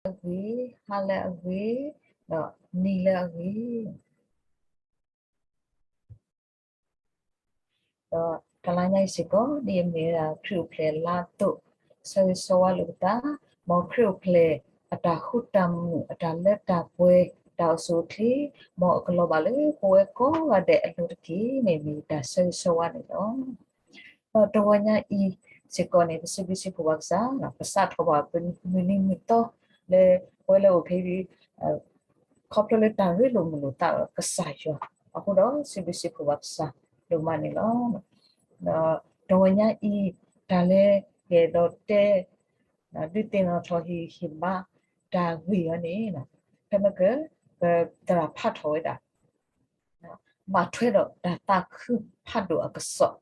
အဂ့ၤ, ဟါလၢအဂ့ၤ, ဒီးနံၤလၢအဂ့ၤ. ဒီးတလါညါအံၤစ့ၢ်ကီး ဒ်အမ့ၢ်ဝဲဒၣ်ခရံာ်အိၣ်ဖျဲၣ်လါအသိး ဆၢဂ့ၤဆၢဝါလိာ်ပသး, မ်ခရံာ်အိၣ်ဖျဲၣ်အတၢ်ဃူတၢ်မုာ် အတၢ်လၢတၢ်ပှဲၤ တၢ်အိၣ်ဆူၣ်အိၣ်ချ့ မ်အကလီၤဘၣ်လၢပဝဲကိးဂၤဒဲးအလိၤတက့ၢ်န့ၣ် မ့ၢ်တၢ်ဆၢဂ့ၤဆၢဝါန့ၣ်လီၤ. ဒီးတဂီၤညါအံၤစ့ၢ်ကီးန့ၣ် ပစံးဘျုးစံးဖှိၣ်ဘၣ်ကစၢ်, ပစးထီၣ်ဘၣ်ပမုၢ်နံၤမုၢ်သီ လၢပဝဲလၢအိၣ်ဖဲအံၤ ခီဖျိလၢတၢ်ရ့လိာ်မုာ်လိာ်သးဒီးကစၢ်ယွၤအဃိဒီး စံးဘျုးစံးဖှိၣ်ဘၣ်ကစၢ်ဒိၣ်မးန့ၣ်လီၤ. ဒီးတဂီၤညါအံၤ တၢ်လၢယအဲၣ်ဒိးတဲ ဒုးသ့ၣ်နီၣ်ထီၣ်ဟ့ၣ်ဂံၢ်ဟ့ၣ်ဘါတၢ်ဂ့ၢ်အံၤန့ၣ် ဖဲမ့ၢ်က ပသရၣ်ဖးထီၣ်ဝဲဒၣ် ဘၣ်ထွဲဒီးတၢ်သးခုဖးဒိၣ်အကစီၣ်.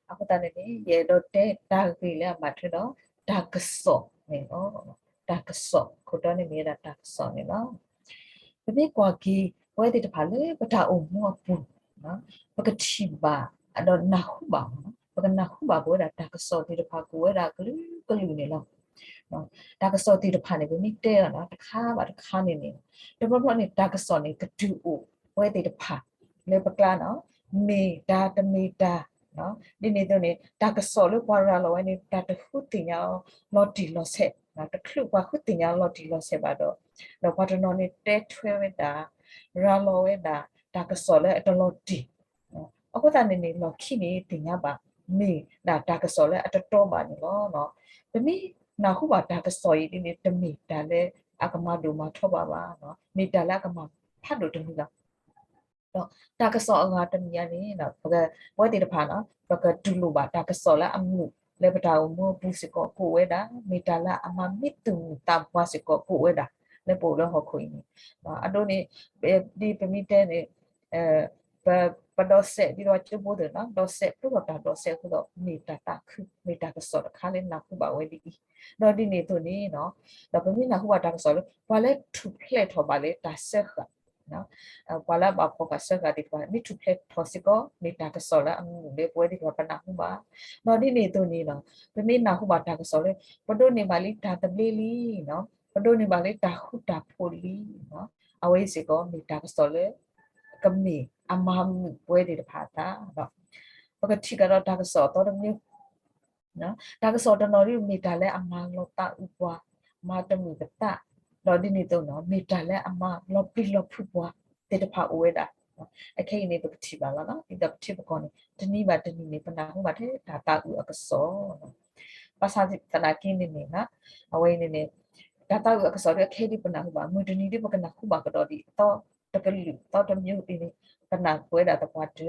အဃိသတးန့ၣ်န့ၣ် ယအဲၣ်ဒိးတဲတၢ်ဂ့ၢ်လၢအဘၣ်ထွဲဒီးတၢ်ကစီၣ်န့ၣ်လီၤ. တၢ်ကစီၣ်ခိၣ်တီန့ၣ်မ့ၢ်ဝဲဒၣ်တၢ်ကစီၣ်န့ၣ်လီၤ. ပမ့ၢ်ကွၢ်က့ၤ ပဝဲသ့ၣ်တဖၣ်လၢပတၢ်အိၣ်မူအပူၤ ပကထံၣ်ဘၣ် ဒီးနၢ်ဟူဘၣ်, ပကနၢ်ဟူဘၣ်ပဝဲဒၣ်တၢ်ကစီၣ်သ့ၣ်တဖၣ်ကအိၣ်ဝဲဒၣ်ကလုာ်ကလုာ်န့ၣ်လီၤ. တၢ်ကစီၣ်သ့ၣ်တဖၣ်န့ၣ် ပမ့ၢ်တဲအီၤတခါဘၣ်တခါန့ၣ်န့ၣ် တဘျီဘျီန့ၣ် တၢ်ကစီၣ်န့ၣ် ကတုၤအိၣ်ပဝဲသ့ၣ်တဖၣ် လၢပကျါန့ၣ် မ့ၢ်တၢ်တမ့ၢ်တၢ် ဒ်န့ၣ်အသိးန့ၣ် တၢ်ကစီၣ်လၢပှၤရၤလီၤဝဲန့ၣ် တၢ်တဃုသ့ၣ်ညါအီၤလီၤတံၢ်လီၤဆဲး, တချုးပှၤဃုသ့ၣ်ညါအီၤလီၤတံၢ်လီၤဆဲးဘၣ်ဒီး ဒီးပှၤတနီၤန့ၣ်တဲထွဲဝဲဒၣ် ရၤလီၤဝဲဒၣ် တၢ်ကစီၣ်လၢအတလီၤတံၢ် အဃိသတးန့ၣ်န့ၣ် လီၢ်ခံန့ၣ်သ့ၣ်ညါဘၣ် မ့ၢ်ဒၣ်တၢ်ကစီၣ်လၢအတတီဘၣ်န့ၣ်လီၤ. ပမ့ၢ်နၢ်ဟူဘၣ်တၢ်ကစီၣ်အံၤဒ်န့ၣ် တမ့ၢ်တၢ်လၢအကမၤဒိၣ်မၤထီဘၣ်ဘၣ်, မ့ၢ်တၢ်လၢအကမၤဖးဒိၣ်တမံၤလီၤ. ဒီးတၢ်ကစီၣ်အဂၤတမံၤအံၤန့ၣ် ပဝဲသ့ၣ်တဖၣ်န့ၣ် ပကတူၢ်လိာ်ဘၣ်တၢ်ကစီၣ်လၢအမုာ်လၢပတၢ်အိၣ်မူအပူၤစ့ၢ်ကီးကအိၣ်ဝဲဒၣ်, မ့ၢ်တၢ်လၢအမၤမံသူၣ်မုာ်သးပှၢ်စ့ၢ်ကီးကအိၣ်ဝဲဒၣ် လၢပအိၣ်လၢဟီၣ်ခိၣ်အံၤန့ၣ်, အဒိန့ၣ် ဒ်ပမ့ၢ်တဲန့ၣ် ပ ပဒိးစဲးဒ်သိးကၠိဘိသ့ၣ်န့ၣ် ဒိးစဲးဖျိထီၣ်တၢ်ဒိးစဲးအဃိဒီး မ့ၢ်တၢ်သးခု မ့ၢ်တၢ်ကစီၣ်တခါလၢနၢ်ဟူဘၣ်ဝဲဒ်အံၤ, ဒီးဒ်န့ၣ်အသိးန့ၣ် ဒီးပမ့ၢ်နၢ်ဟူဘၣ်တၢ်ကစီၣ်လၢ ပှၤလၢထူၣ်ဖျဲးထီၣ်ဘၣ်လၢတၢ်စၢဃာ် ပှၤလၢအဘၣ်ဖှီၣ်ဃာ်စၢဃာ်သ့ၣ်တဖၣ် မ့ၢ်ထူၣ်ဖျဲးထီၣ်စ့ၢ်ကီး မ့ၢ်တၢ်ကစီၣ်လၢအမုာ်လၢပဝဲသ့ၣ်တဖၣ်ပနၢ်ဟူဘၣ်, ဒီးဒ်န့ၣ်အသိးန့ၣ် ပမ့ၢ်နၢ်ဟူဘၣ်တၢ်ကစီၣ်လၢ ပဒိးန့ၢ်ဘၣ်လံတၢ်သဘျ့လံ, ပဒိးန့ၢ်ဘၣ်လံတၢ်ဃူတၢ်ဖိးလံ, အဝဲအံၤစ့ၢ်ကီး မ့ၢ်တၢ်ကစီၣ်လၢ ကမ့ၢ်အမၤမုာ်ပဝဲသ့ၣ်တဖၣ်အသး, ပကထံၣ်ကဒီးတၢ်ကစီၣ်အသီတမံၤ တၢ်ကစီၣ်တနီၤဒ်မ့ၢ်တၢ်လၢအမၤလီၤသးအုးပှၤ, မၤတမုာ်ပသး, ဒီးဒ်န့ၣ်အသိးန့ၣ် မ့ၢ်တၢ်လၢအမၤလီၤပျံၤလီၤဖုးပှၤသ့ၣ်တဖၣ်အိၣ်ဝဲဒၣ်, အခဲအံၤန့ၣ် ပကထံၣ်ဘၣ်လီၤ, ဒ်သိးပထံပကီၢ်န့ၣ် တနံၤဘၣ်တနံၤန့ၣ် ပနၢ်ဟူဘၣ်ထဲတၢ်သးအုးအကစီၣ်, ဘၣ်ဆၣ်သနာ်က့န့ၣ်န့ၣ် အဝဲအံၤန့ၣ်န့ၣ် တၢ်သးအုးအကစီၣ်လၢအခဲအံၤဒ်ပနၢ်ဟူဘၣ် မုၢ်တနံၤဒ်ပကနၢ်ဟူဘၣ်ကဒီးဒ်အသီတကလုာ်သီတမျိုးအံၤန့ၣ် ပနၢ်ဟူဝဲဒၣ်သပှၢ်တၢ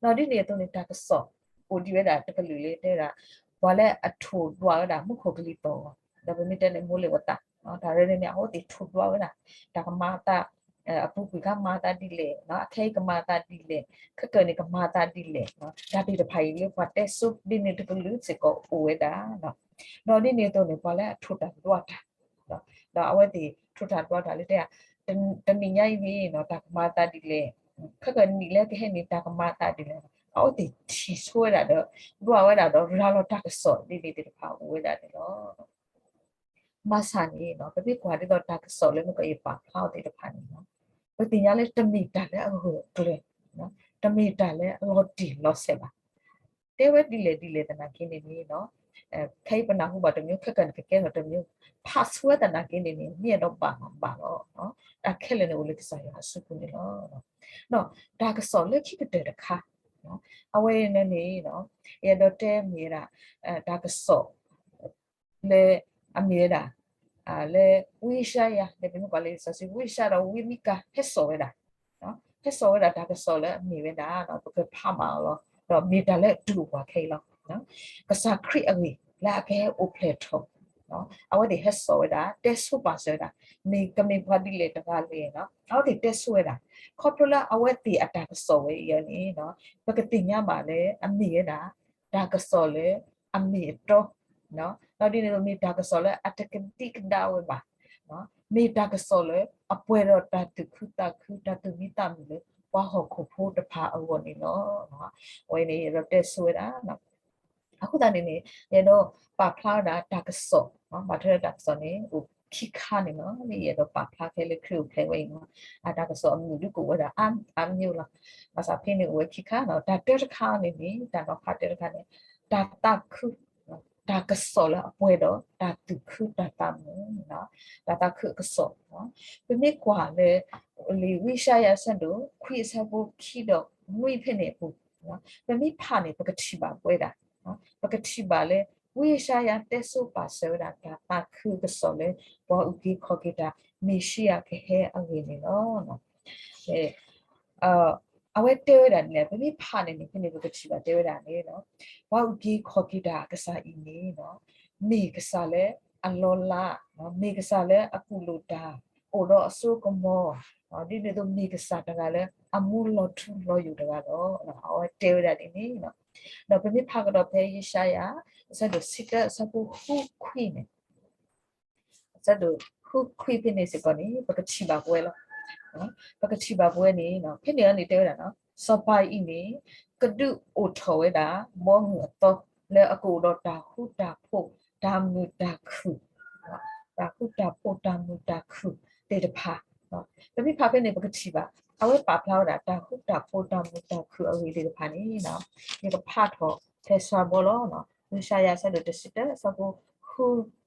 ၢ်, ဒီးဒ်န့ၣ်အသိးန့ၣ် တၢ်ကစီၣ်အိၣ်ဒံးဝဲဒၣ်တကလုာ်လၢတဲဝဲဒၣ် ပှၤလၢအထိၣ်ဒွးဝဲဒၣ်မူခိၣ်ကလံၤသီၣ်ဂီၤ, ဒီးပမ့ၢ်တဲန့ၣ် မိၢ်လ့ၣ်ဝတၢ်, တၢ်ရဲၣ်န့ၣ်န့ၣ် အဝဲသ့ၣ်ထိၣ်ဒွးဝဲဒၣ် တၢ်ကမၤအသး အပူၤကွံာ်အခါမၤအသးဒ်လဲၣ်, အခဲအံၤကမၤအသးဒ်လဲၣ်, ခဲကၢၢ်န့ၣ်ကမၤအသးဒ်လဲၣ်, တၢ်သ့ၣ်တဖၣ်အံၤလၢပှၤတဲဆိဒ်န့ၣ်တကလုာ်စ့ၢ်ကီးအိၣ်ဝဲဒၣ်, ဒီးဒ်န့ၣ်အသိးန့ၣ် ပှၤလၢအထိၣ်တၢ်ဒွးတၢ် ဒီးအဝဲသ့ၣ်ထိၣ်တၢ်ဒွးတၢ်လၢတဲ တနံၤညါအံၤန့ၣ် တၢ်ကမၤအသးဒ်လဲၣ်, ခဲကၢၢ်နံၣ်လၢကဟဲန့ၣ် တၢ်ကမၤအသးဒ်လဲၣ်, အဝဲသ့ၣ်ထံၣ်ဆိဝဲဒၣ်ဒီး ဒွးဝဲဒၣ်ဒီးရၤလီၤတၢ်ကစီၣ်ဒ်န့ၣ်သ့ၣ်တဖၣ်အိၣ်ဝဲဒၣ်န့ၣ်လီၤ. ဘၣ်ဆၣ်န့ၣ် ပမ့ၢ်ကွၢ်ဒ်သိးတၢ်ကစီၣ်လၢမ့ၢ်ကယပာ်ဖျါအီၤသ့ၣ်တဖၣ်န့ၣ် ပသ့ၣ်ညါလၢတမ့ၢ်တၢ်လၢအဂၢၢ်အကျၢၤ, တမ့ၢ်တၢ်လၢအလီၤတံၢ်လီၤဆဲးဘၣ်. တဲဝဲဒ်လဲၣ်ဒ်လဲၣ်သနာ်က့န့ၣ်န့ၣ် ခဲအံၤပနၢ်ဟူဘၣ်တမျိုး ခဲကၢၢ်န့ၣ်ကကဲထီၣ်တမျိုး, ဖးဆူဝဲသနာ်က့န့ၣ်န့ၣ် မ့ၢ်အဲၣ်ဒိးဘၣ်မးဘၣ်လီၤ. တၢ်ခဲလၢာ်န့ၣ်အိၣ်လၢကစၢ်ယွၤအစုပူၤန့ၣ်လီၤ. ဒီးတၢ်ကစီၣ်လၢခံကတၢၢ်တခါ အဝဲန့ၣ်န့ၣ် ယအဲၣ်ဒိးတဲမ့ၢ်ဝဲဒၣ် တၢ်ကစီၣ် လၢအမ့ၢ်ဝဲဒၣ် လၢဝံယၡါယၤ လၢပမ့ၢ်ကွၢ်လၢလံာ်စီဆှံ ဝံယၡါယၤဒီးဝံမံကၤ ဟဲစိာ်ဝဲဒၣ်, ဟဲစိာ်ဝဲဒၣ်တၢ်ကစီၣ်လၢအမ့ၢ်ဝဲဒၣ် ပကဖးဘၣ်အီၤလီၤ. ဒီးမ့ၢ်တၢ်လၢတူၢ်လိာ်ပှၤခဲအံၤလီၤ. ကစၢ်ခရံာ်အဂ့ၢ်လၢအကဟဲအိၣ်ဖျဲၣ်ထီၣ် အဝဲသ့ၣ်ဟဲစိာ်ဝဲဒၣ် တဲဆိပာ်စၢၤဝဲဒၣ် မ့ၢ်ကမ့ၢ်ပှၤဒ်လဲၣ်တဂၤလဲၣ်, အဝဲသ့ၣ်တဲဆိဝဲဒၣ် ခီဖျိလၢအဝဲသ့ၣ်အတၢ်ကစီၣ်ဝဲအံၤန့ၣ် ပကသ့ၣ်ညါဘၣ်လၢအမ့ၢ်ဝဲဒၣ် တၢ်ကစီၣ်လၢအမ့ၢ်အတီ, ဒီးဒ်န့ၣ်အသိးမ့ၢ်တၢ်ကစီၣ်လၢအတကဒံကဒါဝဲဘၣ်, မ့ၢ်တၢ်ကစီၣ်လၢအပှဲၤဒီးတၢ်သူၣ်ခုသးခု တၢ်သူၣ်မံသးမုာ်လၢ ပှၤဟီၣ်ခိၣ်ဖိတဖၣ်အဂီၢ်န့ၣ်လီၤ. အဝဲန့ၣ် ယအဲၣ်ဒိးတဲဆိဝဲဒၣ် အဃိသတးန့ၣ်န့ၣ် ယအဲၣ်ဒိးပာ်ဖျါဝဲဒၣ်တၢ်ကစီၣ်, ဘၣ်ထွဲဒီးတၢ်ကစီၣ်န့ၣ် အိၣ် အဝဲအိၣ်ဝဲဒၣ်ခံခါန့ၣ်လီၤ. ယအဲၣ်ဒိးပာ်ဖျါခဲလၢခရံာ်အိၣ်ဖျဲၣ်ဝဲအံၤလီၤ. အတၢ်ကစီၣ်အမုာ်ဒုးကအိၣ်ဝဲဒၣ်အါမးလီၤ. ဘၣ်ဆၣ်ဖဲန့ၣ်အိၣ်ဝဲခံခါလီၤ. တၢ်တၢတခါန့ၣ်န့ၣ် တၢ်နီၤဖးတၢတခါန့ၣ် တၢ်သးခု တၢ်ကစီၣ်လၢအပှဲၤဒီးတၢ်သူၣ်ခုတၢ်သးမုာ်, တၢ်သးခုအကစီၣ်လီၤ. ပမ့ၢ်ကွၢ်လၢ လံာ်ဝံယၡါယၤအဆၢဒိၣ်ခွံအဆၢဖိခံဒီးနွံဖဲန့ၣ်အပူၤ, ပမ့ၢ်ဖးန့ၣ် ပကထံၣ်ဘၣ်ပဝဲဒၣ်, ပကထံၣ်ဘၣ်လၢ ဝံယၡါယၤတဲဆိပာ်စၢၤဝဲဒၣ်တၢ်သးခုအကစီၣ်လၢ ပှၤအုၣ်က့ၤခီၣ်က့ၤတၢ်မ့ၤၡံယၤကဟဲအဂ့ၢ်န့ၣ်လီၤ. အဝဲတဲဝဲဒၣ်န့ၣ် ပမ့ၢ်ဖးန့ၣ်န့ၣ် ဖဲန့ၣ်ပကထံၣ်ဘၣ်တဲဝဲဒၣ်န့ၣ် ပှၤအုၣ်က့ၤခီၣ်က့ၤတၢ်အကစၢ်အံၤန့ၣ် မ့ၢ်ကစၢ်လၢအလီၤလး, မ့ၢ်ကစၢ်လၢအကူၣ်လိာ်တၢ် အိၣ်ဒီးအစိကမီၤ, ဒ်န့ၣ်အသိးမ့ၢ်ကစၢ်တဂၤလၢအမူလီၤထူလီၤယိာ်တဂၤလီၤ. အဝဲတဲဝဲဒၣ်ဒ်န့ၣ်လီၤ. ဒီးပမ့ၢ်ဖးကဒီးဖဲယၡါယၤ အဆၢဒိၣ်ဆံတၢ အဆၢဖိဃုခွံန့ၣ် အဆၢဒိၣ်ဃုခွံဖဲန့ၣ်စ့ၢ်ကီးန့ၣ် ပကထံၣ်ဘၣ်ပဝဲလီၤ. ပကထံၣ်ဘၣ်ပဝဲန့ၣ် ဖဲန့ၣ်အန့ၣ်တဲဝဲဒၣ်, စီၤပၤအံၤန့ၣ် ကဒုးအိၣ်ထီၣ်ဝဲဒၣ် ဘီမုၢ်အသီ လၢအကအိၣ်ဒီးတၢ်ဃူတၢ်ဖိး တၢ်မုာ်တၢ်ခုၣ်, တၢ်ဃူတၢ်ဖိး တၢ်မုာ်တၢ်ခုၣ်သ့ၣ်တဖၣ်, ပမ့ၢ်ဖးဖဲန့ၣ် ပကထံၣ်ဘၣ် အဝဲပာ်ဖျါဝဲဒၣ် တၢ်ဃူတၢ်ဖိး တၢ်မုာ်တၢ်ခုၣ်အဂ့ၢ်သ့ၣ်တဖၣ်န့ၣ် ယကဖးထီၣ်ဖဲစှၤဘီလီၤ. ယၡါယၤ အဆၢဒိၣ်တဆံတၢ အဆၢဖိဃု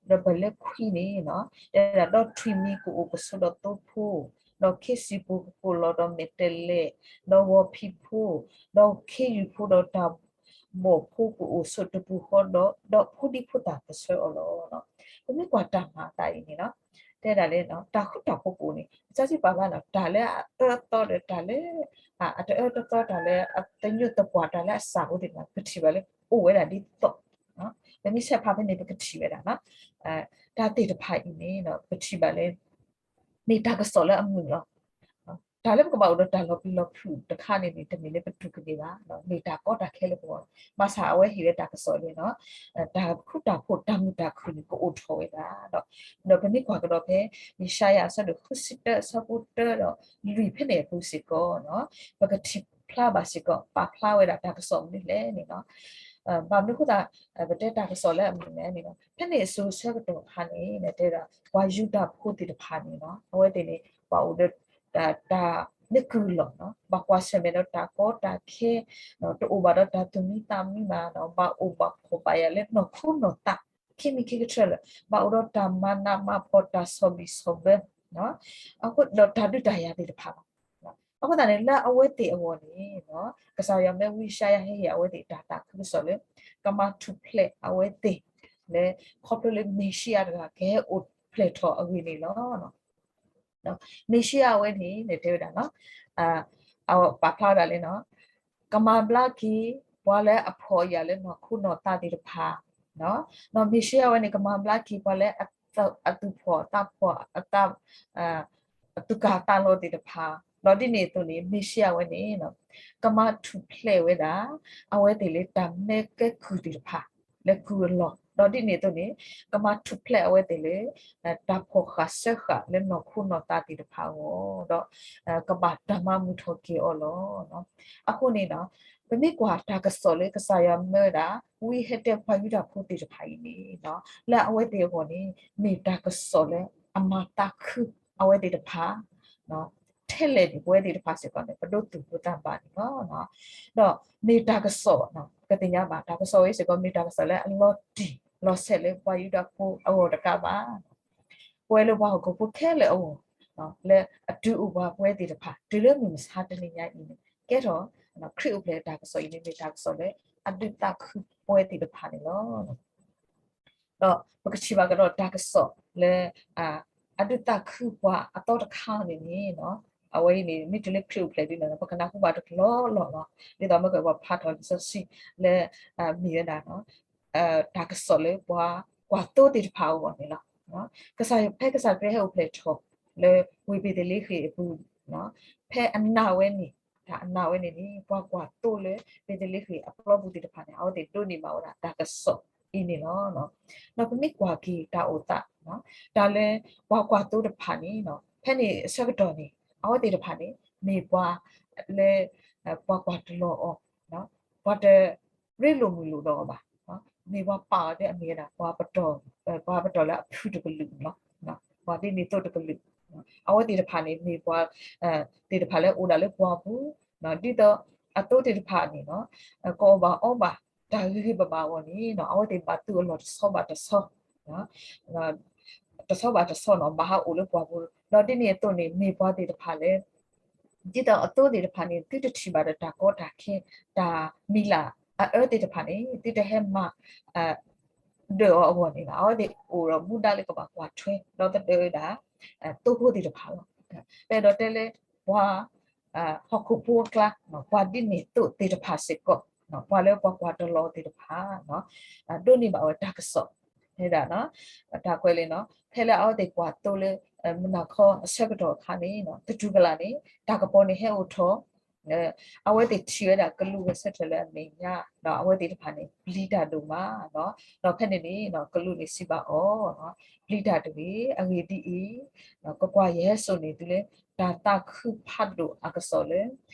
ဒီးပလၢခွံန့ၣ် တဲဝဲဒၣ် ဒီးထွံၣ်မံၤကအိၣ်ကဆိးဒီးသိဖိ, ဒီးခ့စံၣ်ပူၤကကိၢ်လီၤဒီးမဲာ်တဲးလဲး, ဒီးဂီၤဖံးဖိ, ဒီးခ့ယုၢ်ဖိဒီးတၢ်ဘီၣ်ဖိကအိၣ်ဆိးတပူၤဃီဒီး, ဒီးဖိဒံဖိသၣ်ကဆှၢအီၤလီၤ. ပမ့ၢ်ကွၢ်တၢ်မၤအသးအံၤန့ၣ်လီၤ, တဲဒၣ်လၢ တၢ်ဃူတၢ်ဖိးကအိၣ်န့ၣ် ကစၢ်စံးပာ်ဖျါလီၤ တၢ်လၢအအၢအသီဒီးတၢ်လၢ အတအၢတသီ တၢ်လၢအသညိးသပှၢ် တၢ်လၢအစှၤဖိသ့ၣ်တဖၣ် ပထံၣ်ဘၣ်လၢအိၣ်ဝဲဒၣ်ဒ်သိး, ပမ့ၢ်ဆဲးဖးဖဲန့ၣ် ပကထံၣ်ဝဲဒၣ် တၢ်သ့ၣ်တဖၣ်အံၤန့ၣ် ပထံၣ်ဘၣ်လၢ မ့ၢ်တၢ်ကစီၣ်လၢအမုာ်လီၤ. တၢ်လၢပကဘၣ်အိၣ်ဒီးတၢ်လီၤပျံၤလီၤဖုးတခါန့ၣ်န့ၣ် တမ့ၢ်လၢပတူၢ်ကန့ၢ်ဘၣ်, မ့ၢ်တၢ်ကီတၢ်ခဲလၢပဂီၢ်, ဘၣ်ဆၣ်အဝဲဟ့ၣ်ဝဲတၢ်ကစီၣ်လၢ တၢ်ဃူတၢ်ဖိး တၢ်မုာ်တၢ်ခုၣ်န့ၣ် ကအိၣ်ထီၣ်ဝဲဒၣ်ဒီး, ဒီးပမ့ၢ်ကွၢ်ကဒီးဖဲ ယၡါယၤ အဆၢဒိၣ်ဃုဆံတၢ အဆၢဖိတၢဒီးလွံၢ် ဖဲန့ၣ်အပူၤစ့ၢ်ကီး ပကထံၣ်ဖျါဘၣ်စ့ၢ်ကီး ပာ်ဖျါဝဲဒၣ်တၢ်ကစီၣ်မနုၤလဲၣ်န့ၣ်လီၤ. ဘၣ်မနုၤအဃိသတး ပတဲတၢ်ကစီၣ်လၢအမုာ်လဲၣ်န့ၣ်လီၤ, ဖဲန့ၣ်အစိၤဆၢကတီၢ်အခါန့ၣ် တဲဒၣ် ပှၤယူဒၤဖိသ့ၣ်တဖၣ်န့ၣ်လီၤ, အဝဲသ့ၣ်န့ၣ် ပှၤအိၣ်ဒီး တၢ်မ့ၢ်ကုၢ်လီၤ, ဘၣ်ကွၢ်ဆၢၣ်မဲာ်ဒီးတၢ်ကီတၢ်ခဲ, တအိၣ်ဘၣ်ဒီးတၢ်သူၣ်မံသးမံဘၣ်, ဘၣ်အိၣ်ဘၣ်ဖှီၣ်ဘၣ်ယာ်လၢနီၢ်ခိနီၢ်သး ခံမံၤခံကတၢၢ်လၢ ဘၣ်အိၣ်ဒီးတၢ်မၤနးမၤဖှီၣ် တၢ်ဆီၣ်ဘံၣ်ဆီၣ်ဘၢ ဒီးတၢ်ဒုးတၢ်ယၤသ့ၣ်တဖၣ်လီၤ. အဃိသတးန့ၣ် လၢအဝဲသ့ၣ်အဂီၢ်န့ၣ် ကစၢ်ယွၤမၢဝံယၡါယၤဟ့ၣ်အဝဲသ့ၣ်တၢ်သးခုကစီၣ်လၢ ကမၤထူၣ်ဖျဲးအဝဲသ့ၣ် လၢ ခီဖျိလၢမ့ၤၡံအၤတဂၤကဟဲအိၣ်ဖျဲၣ်ထီၣ်အဂ့ၢ်န့ၣ်လီၤ. မ့ၤၡံအၤအဝဲန့ၣ် တဲဝဲဒၣ်လီၤ, အပာ်ဖျါဝဲဒၣ်လၢ ကမၤဘျါက့ၤပှၤလၢအဖှီၣ်အယာ်လၢနီၢ်ခိနီၢ်သးသ့ၣ်တဖၣ်, ဒီးမ့ၤၡံအၤအဝဲန့ၣ် ကမၤဘျါက့ၤပှၤလၢအသူၣ်ဖှီၣ်သးဖှီၣ် အသူၣ်ကၢ်သးလီသ့ၣ်တဖၣ်, ဒီးဒ်န့ၣ်အသိးန့ၣ် မ့ၤၡံအၤအဝဲန့ၣ် ကမၤထူၣ်ဖျဲးဝဲဒၣ် အဝဲသ့ၣ်လၢတၢ်မဲကဲကုၢ်သ့ၣ်တဖၣ် လၢကုၢ်အလီၢ်, ဒီးဒ်န့ၣ်အသိးန့ၣ် ကမၤထူၣ်ဖျဲးအဝဲသ့ၣ်လၢ တၢ်ဖှီၣ်ဃာ်စၢဃာ်လၢနီၢ်ခိနီၢ်သးသ့ၣ်တဖၣ်အဂီၢ်, ဒီးကဘၣ်တၢ်မၤမုာ်ထီၣ်က့ၤအီၤလီၤ. အဃိန့ၣ် ပမ့ၢ်ကွၢ်တၢ်ကစီၣ်လၢကစၢ်ယွၤမၢဝဲဒၣ် ဝံဟဲတဲပှၤယူဒၤဖိသ့ၣ်တဖၣ်အံၤန့ၣ် လၢအဝဲသ့ၣ်အဂီၢ်န့ၣ် မ့ၢ်တၢ်ကစီၣ်လၢအမၤသးခုအဝဲသ့ၣ်တဖၣ် ထဲလဲၣ်န့ၣ် ပဝဲသ့ၣ်တဖၣ်စ့ၢ်ကီးန့ၣ် ပဒိးသူၣ်ပသးဘၣ်န့ၣ်လီၤ. ဒီးမ့ၢ်တၢ်ကစီၣ် ပကသ့ၣ်ညါဘၣ် တၢ်ကစီၣ်ဝဲစ့ၢ်ကီး မ့ၢ်တၢ်ကစီၣ်လၢအလီၤတံၢ်လီၤဆဲးလၢပှၤယူဒၤဖိအဂီၢ်တကးဘၣ် ပဝဲလၢပှၤဟီၣ်ခိၣ်ဖိခဲလၢာ်အဂီၢ် လၢအတုၤအိၣ်ပှၤပဝဲသ့ၣ်တဖၣ် တုၤလၢမုၢ်မဆါတနံၤညါအံၤန့ၣ် ကဲထီၣ် ခရံာ်အိၣ်ဖျဲၣ်တၢ်ကစီၣ်အံၤန့ၣ် မ့ၢ်တၢ်ကစီၣ်လၢအဒုးသးခုပဝဲသ့ၣ်တဖၣ်န့ၣ်လီၤ. ဒီးပကထံၣ်ဘၣ်ကဒီးတၢ်ကစီၣ်လၢ အဒုးသးခုပှၤအသီတခါန့ၣ်န့ၣ် အဝဲအံၤန့ၣ် မ့ၢ်တုၤလၢခရံာ်အိၣ်ဖျဲၣ်ဒ်န့ၣ် ပကနၢ်ဟူဘၣ်တကလီလီၤလီၤ. ဒ်သိးမ့ၢ်ကဲပှၤဖးထီၣ်လံာ်စီဆှံလၢ မ့ၢ်ဝဲဒၣ် တၢ်ကစီၣ်လၢပှၤကွၢ်သိသ့ၣ်တဖၣ်အဂီၢ်န့ၣ်လီၤ. ကစၢ်ယွၤ ဖဲကစၢ်ခရံာ်ဟဲအိၣ်ဖျဲၣ်ထီၣ်လၢဝ့ၢ်ဘ့းသလ့ဃ့ၣ်အပူၤ ဖဲအနာ်ဝဲန့ၣ် တၢ်အနာ်ဝဲန့ၣ်န့ၣ် ပှၤကွၢ်သိလၢဘ့းသလ့ဃ့ၣ်အပျီပူၤသ့ၣ်တဖၣ်န့ၣ် အဝဲသ့ၣ်ဒိးန့ၢ်ဘၣ်ဝဲဒၣ်တၢ်ကစီၣ်အံၤန့ၣ်လီၤ. ဒီးပမ့ၢ်ကွၢ်က့ၤတၢ်အိၣ်သး တၢ်လၢပှၤကွၢ်သိတဖၣ်န့ၣ် ဖဲန့ၣ်အဆၢကတီၢ်န့ၣ် အဝဲသ့ၣ်တဖၣ်န့ၣ် မ့ၢ်ပှၤလၢ ပှၤကွၢ်တလီၤအီၤ, ပှၤတရ့လိာ်မုာ်လိာ်ဒီးအီၤဘၣ်. မ့ၢ်ပှၤပာ်အီၤသ့ၣ်အမ့ၢ်ဝဲဒၣ် ပှၤပတီၢ်လၢအဖုၣ်တကလုာ်န့ၣ်လီၤ. ပှၤဒ်န့ၣ်သိးတကလုာ်, အဝဲသ့ၣ်တဖၣ်န့ၣ်မ့ၢ်ပှၤသ့ၣ်တဖၣ်လၢအိၣ်ဒၣ်လၢပှၢ်ပူၤ, ဒ်သိးအသိးသ့ၣ်တဖၣ်န့ၣ် ကအီၣ်ဘၣ်အီဘၣ် တၢ်ဂ့ၤဂ့ၤဘၣ်ဘၣ်အဂီၢ်န့ၣ် အဝဲသ့ၣ်ဘၣ်သူအလီၢ်တဆီဘၣ်တဆီ တဆီဘၣ်တဆီန့ၣ် ဘၣ်ဟးအိၣ်လၢပှၢ်ပူၤ, ဒီးဒ်န့ၣ်အသိးန့ၣ် မ့ၢ်ပှၤသ့ၣ်တဖၣ်လၢ ဒ်သိးအသိးသ့ၣ်တဖၣ်န့ၣ် သုတထံၣ်ဘၣ်ဒီးတၢ်ကီတၢ်ခဲ တၢ်မံၤလၢ်အအၢသ့ၣ်တဖၣ်န့ၣ် သုတဟဲမၤ ဒၢးအီၤအဂီၢ်န့ၣ်လီၤ. အဝဲသ့ၣ်အိၣ်ဒီးမူဒါလၢကဘၣ်ကွၢ်ထွဲ ဒီးသဒၢဝဲဒၣ် သိဖိသ့ၣ်တဖၣ်လီၤ. ပအဲၣ်ဒိးတဲလၢ ပှၤ ဟီၣ်ခိၣ်ဖိအကျါ ပှၤဒ်န့ၣ်သိးသ့ၣ်တဖၣ်စ့ၢ်ကီး ပှၤလၢပှၤကွၢ်တလီၤသ့ၣ်တဖၣ် ဒိးန့ၢ်ဘၣ်ဝဲတၢ်ကစီၣ် ဝဲဒၣ် တၢ်ကွဲးလံန့ၣ် ဖဲလၢအဝဲသ့ၣ်ကွၢ်သိလၢ မုၢ်နၤခီအဆၢကတီၢ်အခါန့ၣ် သတူၢ်ကလာ်န့ၣ် တၢ်ကပီၤန့ၣ်ဟဲအိၣ်ထီၣ် အဝဲသ့ၣ်ထံၣ်ဝဲဒၣ်ကလူးဂဲၤဆၢထၢၣ်လၢအမဲာ်ညါ ဒီးအဝဲသ့ၣ်တဖၣ်န့ၣ် ပျံၤတၢ်ဒိၣ်မး ဒီးဖဲန့ၣ်န့ၣ် ကလူးန့ၣ်စံးဘၣ်အီၤ ပျံၤတၢ်တဂ့ၤ အဂ့ၢ်ဒ်အံၤ ကကွၢ်ယဟဲစိာ်န့ၢ်သုလၢ တၢ်သးခုဖးဒိၣ်အကစီၣ်လၢ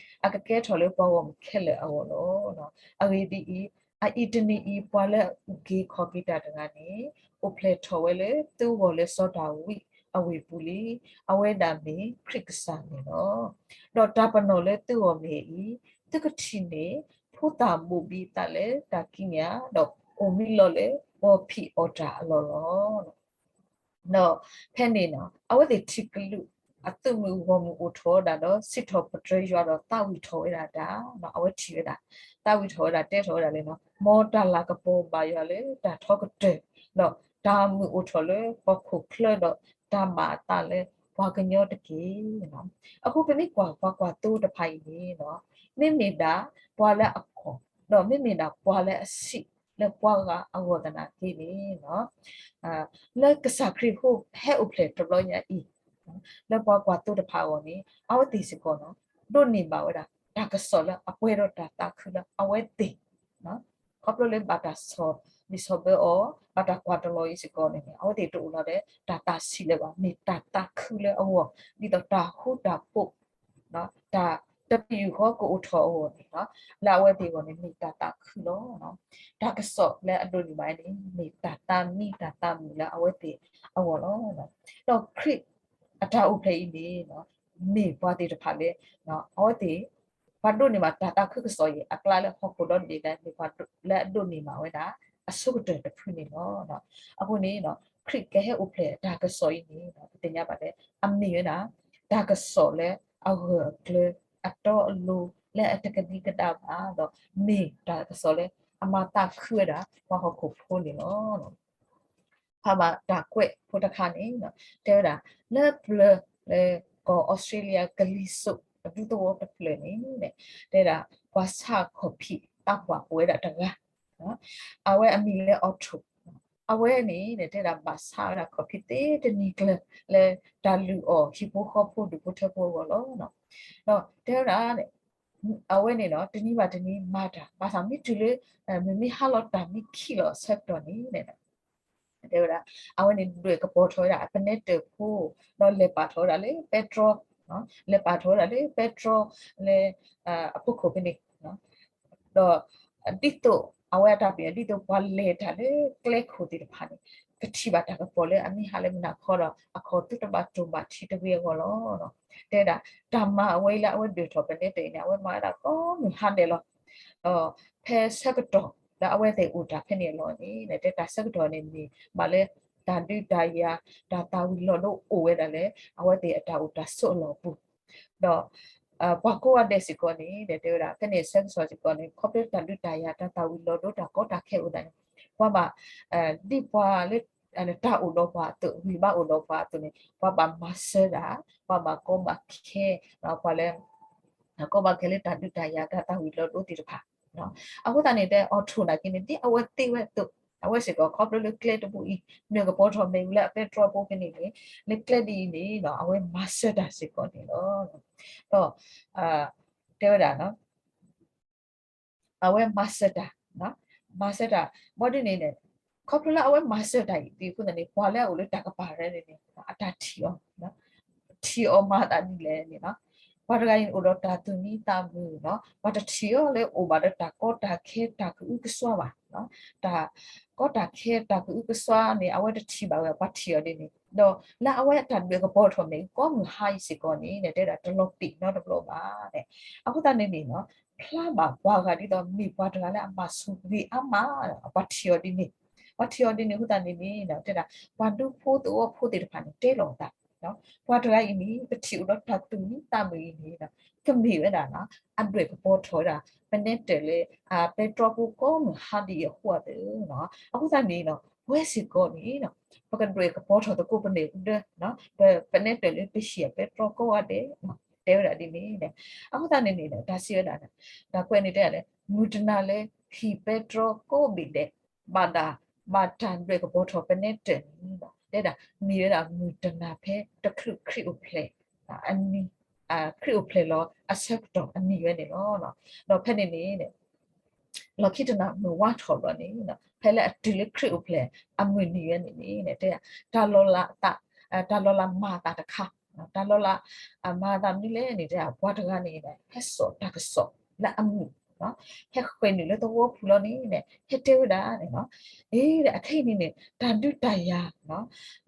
အကကဲထီၣ်လၢပှၤဂီၢ်မုၢ်ခဲလၢာ်အဂီၢ်လီၤ. အဂ့ၢ်ဒ်အံၤ အအံၤတနံၤအံၤ ပှၤလၢအအုၣ်က့ၤခီၣ်က့ၤတၢ်တဂၤန့ၣ် အိၣ်ဖျဲၣ်ထီၣ်ဝဲလၢသုဂီၢ်လၢစီၤဒၤဝံးအဝ့ၢ်ပူၤလံ. အဝဲဒၣ်မ့ၢ်ခရံာ်ကစၢ်န့ၣ်လီၤ. ဒီးတၢ်ပနီၣ်လၢသုဂီၢ်မ့ၢ်အံၤ သုကထံၣ်န့ၢ် ဖိသၣ်ဘိၣ်ဘံသးလၢတၢ်ကံးညာ် ဒီးအိၣ်မံလီၤလၢပီၣ်ဖံးအီၣ်တၢ်အလီၢ်လီၤ. ဒီးဖဲန့ၣ်န့ၣ် အဝဲသ့ၣ်ထံၣ်ကလူးအသုးမုၢ်ဂီၢ်မုၢ်အိၣ်ထီၣ်ဝဲဒၣ်ဒီး စံးထီၣ်ပတြၢၤယွၤဒီးသးဝံၣ်ထီၣ်ဝဲဒၣ်တၢ်, အဝဲထံၣ်ဝဲဒၣ် သးဝံၣ်ထီၣ်ဝဲဒၣ် တဲထီၣ်ဝဲဒၣ်လၢ မ်တၢ်လၤကပီၤဘၣ်ယွၤလၢတၢ်ထီကတၢၢ်, ဒီးတၢ်မုာ်အိၣ်ထီၣ်လၢဟီၣ်ခိၣ်ချၢဒီး တၢ်ဘၣ်အသးလၢပှၤကညီတက့ၢ်. အဃိပမ့ၢ်ကွၢ်ပှၤကွၢ်သိတဖၣ်အံၤန့ၣ် မ့မ့ၢ်ဒၣ်ပှၤလၢအကီၢ် ဒီးမ့မ့ၢ်ဒၣ်ပှၤလၢအဆံးလၢပှၤဂၤအဂီၢ်သနာ်က့န့ၣ် လၢကစၢ်ခရံာ်ဟဲအိၣ်ဖျဲၣ်တဘျီညါအံၤ လၢပှၤကွၢ်သိတဖၣ်အဂီၢ်န့ၣ် အဝဲသ့ၣ်စ့ၢ်ကီးန့ၣ် ဒိးန့ၢ်ဘၣ်ဝဲဒၣ် တၢ်ကစီၣ်လၢအပှဲၤဒီးတၢ်သးခုလၢအဝဲသ့ၣ် ခီဖျိလၢဘၣ်တၢ်ဆီၣ်ဘံၣ်ဆီၣ်ဘၢအီၤ ဘၣ်တၢ်ကွၢ်တလီၤအံၤစ့ၢ်ကီးန့ၣ် အဝဲသ့ၣ်တအိၣ်လီၤဒီးတၢ်သးဆံးလၢၤဘၣ်, မ့ၢ်တၢ်သးခုလၢအဂီၢ် ဒ်သိးတၢ်ဃူတၢ်ဖိး တၢ်တပယူာ်ဃီကအိၣ်ထီၣ်အဂီၢ်န့ၣ် လၢအဝဲသ့ၣ်အဂီၢ်န့ၣ် မ့ၢ်တၢ်သးခုလီၤ. တၢ်ကစီၣ်လၢအဒိးန့ၢ်ဘၣ်န့ၣ် မ့ၢ်တၢ်သးမံတၢ်သးမုာ်လၢအဝဲသ့ၣ်အဂီၢ်လီၤ. ဒီးခရံာ်အတၢ်အိၣ်ဖျဲၣ်အံၤန့ၣ် မ့ၢ်ပှၤသ့ၣ်တဖၣ်လၢ အဝဲသ့ၣ် ပှၤဒိးန့ၢ်ဘၣ်တၢ်သးခုကစီၣ်အံၤ အကျါလၢဟီၣ်ခိၣ်ဒီဘ့ၣ်ဒၣ် မ့ၢ်ပှၤလၢအဒိးန့ၢ်ဘၣ်ဝဲဒၣ် အဆိကတၢၢ်တဖုန့ၣ်လီၤ. အဃိန့ၣ် ခရံာ်ကဟဲအိၣ်ဖျဲၣ်တၢ်ကစီၣ်အံၤန့ၣ် ပသ့ၣ်ညါဘၣ်လၢ အမ့ၢ်ဝဲဒၣ် တၢ်ကစီၣ်လၢအဂၢၢ်အကျၢၤ အတီအလိၤ လၢအတကဒံကဒါဘၣ်ဒီး မ့ၢ်တၢ်ကစီၣ်လၢအမၤသးခုဝဲဒၣ် ပှၤဟီၣ်ခိၣ်ဖိန့ၣ်လီၤ. ဖးဘၣ်တၢ်ကွဲးဖိတခါန့ၣ် တဲဝဲဒၣ် လၢပျၢၤလၢကီၢ်အီစထြ့လယါကလံၤစိးအဒူသဝီတဖျၢၣ်န့ၣ် တဲဝဲဒၣ် ပှၤဆါခီၣ်ဖံးသးပှၢ်အိၣ်ဝဲဒၣ်တဂၤ အဝဲအမံၤလၢ Otto, အဝဲန့ၣ် တဲဝဲဒၣ်ဘၣ်ဆါဝဲဒၣ်ခီၣ်ဖံးသ့တနံၤကျၢၤ လၢတၢ်လုၢ်အီၣ်ဟံၣ်ဖိဃီဖိဒူၣ်ဖိထၢဖိအဂီၢ်လီၤ. ဒီးတဲဝဲဒၣ် အဝဲန့ၣ်ဒီး တနံၤဘၣ်တနံၤမၤတၢ် ဘၣ်ဆၣ်မ့ၢ်တုၤလၢ မုၢ်မ့ၢ်ဟါလီၤတၢ်မ့ၢ်ခံးလီၤအဆၢကတီၢ်န့ၣ် တဲဝဲဒၣ် အဝဲန့ၣ်ဒွဲၣ်ကပီၤထီၣ်ဝဲဒၣ်အပနဲတၢၢ်ဖိ ဒီးလဲၤပာ်ထီၣ်ဝဲဒၣ်လၢပဲတြီ လဲၤပာ်ထီၣ်ဝဲဒၣ်လၢပဲတြီ လၢ အဖီခိၣ်ဖဲန့ၣ် ဒီး ဒ်သိးအဝဲအတၢ်ပညိၣ် ဒ်သိးပှၤလဲၤတၢ်လၢကျဲခိၣ်သ့ၣ်တဖၣ်န့ၣ် ကထံၣ်ဘၣ်တၢ်ကပီၤလၢအမ့ၢ်ဟါလၢမုၢ်နၤခီဒီး အခီၣ်သူတဘၣ်တိၢ်ဘၣ်ထံတဂ့ၤအဂီၢ်လီၤ. တဲဒၣ် တၢ်မၤအဝဲအံၤလၢအဝဲဒွဲၣ်ထီၣ်ပနဲတၢၢ်အံၤန့ၣ် အဝဲမၤဝဲဒၣ်ကိးမုၢ်ဟါဒဲးလီၤ. ဒီးဖဲဆၢကတီၢ်လၢအဝဲသ့ၣ်အိၣ်တၢ်ဖဲန့ၣ်အလီၢ်န့ၣ် တဲတၢ်ဆၢကတီၢ်န့ၣ်မ့ၢ်ဘၣ်လၢ တၢ်ဒုးတၢ်ယၤ တၢ်သၣ်ဝံၤလီၤဒိအိၣ်ဝဲဒၣ်လၢ အဝဲသ့ၣ်အတၢ်အိၣ်တၢ်ဆိးအလီၢ်ပူၤ ဒီး ပှၤကိးဂၤဒဲးစ့ၢ်ကီးန့ၣ် တဲဝဲဒၣ် ဖဲန့ၣ်ဆၢကတီၢ်စ့ၢ်ကီးန့ၣ် ခီဖျိတၢ်ဒုးတၢ်ယၤ တၢ်သၣ်ဝံၤလီၤဒိတၢ်ကီတၢ်ခဲအိၣ်သးန့ၣ် ပှၤဘၣ် ဒ်ပှၤလၢ တၢ်အိၣ်ဒီးပှၤအသိး ဂံၢ်ဘါအိၣ်ဒီးပှၤအသိးန့ၣ် ပှၤဘၣ်မၤစၢၤတၢ် ပှၤဘၣ်ကီဘၣ်ခဲ ပှၤလၢ ကီဘၣ်ခဲလၢတၢ်ဒုးတၢ်ယၤ တၢ်သၣ်ဝံၤလီၤဒိသ့ၣ်တဖၣ် အဃိသတးန့ၣ် တဲ Otto နာ်က့န့ၣ် ဒ်အဝဲသ့ဝဲအသိး အဝဲစ့ၢ်ကီး ခီဖျိလၢကျဲတဘိအံၤ နၢၤကပီၤထီၣ်မ့ၢ်ဝံၤလၢအပဲတြီဖိဖဲန့ၣ်န့ၣ် လၢကျဲဒ်အံၤန့ၣ် အဝဲမၤစၢၤတၢ်စ့ၢ်ကီးန့ၣ်လီၤ. ဒီး တဲဝဲဒၣ် အဝဲမၤစၢၤတၢ် မၤစၢၤတၢ် ဘၣ်ဒ်န့ၣ်န့ၣ် ခီဖျိလၢအဝဲမၤစၢၤတၢ်အံၤ ဒ်အဃိသတးန့ၣ် ပှၤလၢအအိၣ်လၢတၢ်ကပၤရဲန့ၣ်န့ၣ် အတၢ်ထံၣ်အီၤ ထံၣ်အီၤမၤသးဒ်လဲၣ်န့ၣ် ပှၤတဂၤအံၤန့ၣ် အိၣ်ဒီးတၢ်သူၣ်မံသးမုာ် ပှၤတထံၣ်အီၤလၢအိၣ်ဘၣ်ဒီးတၢ်ကီတၢ်ခဲတၢ်ကအုကစွါဘၣ် တၢ်ကီတၢ်ခဲတၢ်ကအုကစွါန့ၣ် အဝဲတထံၣ်ဘၣ်ဝဲ ပှၤထံၣ်အီၤဒ်န့ၣ် ဒီးလၢအဝဲအတၢ်ဒွဲၣ်ကပီၤထီၣ်မ့ၣ်အူကိးမုၢ်ဟါအံၤစ့ၢ်ကီးန့ၣ် တဲဒၣ်တလီၤပံာ်နီတဘျီဘၣ်. အဃိသတးန့ၣ်န့ၣ် ဖျါဘၣ်ပှၤဂၤဒ်သိး မ့ၢ်ပှၤတဂၤလၢအဘၣ်ဆိၣ်ဂ့ၤအါမး, ပှၤထံၣ်အီၤဒ်န့ၣ်, ပှၤထံၣ်အီၤဒ်န့ၣ်အဃိသတးန့ၣ်န့ၣ် တဲဒၣ် ပှၤဒူဖိသဝီဖိသ့ၣ်တဖၣ်န့ၣ် တဲလီၤအသး, ပှၤတဂၤအံၤန့ၣ် ပထံၣ်အိၣ်ဒီးတၢ်သူၣ်မံသးမုာ်အံၤန့ၣ် ကမ့ၢ်ဝဲဒၣ် အဒွဲၣ်ကပီၤထီၣ်ဝဲဒၣ် ပနဲတၢၢ်လၢ ပဲတြီဖိကိးမုၢ်ဟါဒ်အံၤအဃိသတး, အဃိသတးန့ၣ် ပဝဲစ့ၢ်ကီးန့ၣ် ပကဒွဲၣ်ကပီၤထီၣ်သကိးပမ့ၣ်အူဒၢ, ပနဲတၢၢ်လၢပဟံၣ်အပဲတြီကိးဂၤဒဲး တဲဝဲဒၣ်ဒ်န့ၣ်, အဃိသတးန့ၣ်န့ၣ် တၢ်စံးဝဲဒၣ် တၢ်ကွဲးန့ၣ်တဲလဲၣ် မုၢ်တနၤလၢဟံၣ်ပဲတြီကိးဘ့ၣ်ဒဲး ဘၣ်ဒၣ် ဘၣ်တၢ်ဒွဲၣ်ကပီၤထီၣ်ပနဲတၢၢ်န့ၣ် တဲဒၣ် မ့ၢ်ဝဲဒၣ်မုၢ်တနၤဖဲတချုးခရံာ်အိၣ်ဖျဲၣ် ခရံာ်အိၣ်ဖျဲၣ်လီၤအဆၢကတီၢ်အနံၤဝဲန့ၣ်လီၤ. ဒီးဖဲန့ၣ်န့ၣ် လီၢ်ခံတနၤမုၢ်ဝါထီၣ်ဘျီန့ၣ် ဖဲလၢအတုၤလၢခရံာ်အိၣ်ဖျဲၣ်အမုၢ်နံၤဝဲန့ၣ်န့ၣ် တဲ တၢ်လီၤလးအသး, တၢ်လီၤလးမၤအသးတခါ, တၢ်လီၤလး အမၤအသးမနုၤလဲၣ်န့ၣ် တဲ ပှၤတဂၤန့ၣ် ဟဲစိာ်တၢ်ကစီၣ်လၢအမုာ် ဟဲဃ့ၢ်နုာ်လၢသဝီပူၤလီၤန့ၣ် ဟဲတဲဝဲဒၣ်န့ၣ် အခဲအံၤန့ၣ်န့ၣ် တၢ်ဒုးတၢ်ယၤ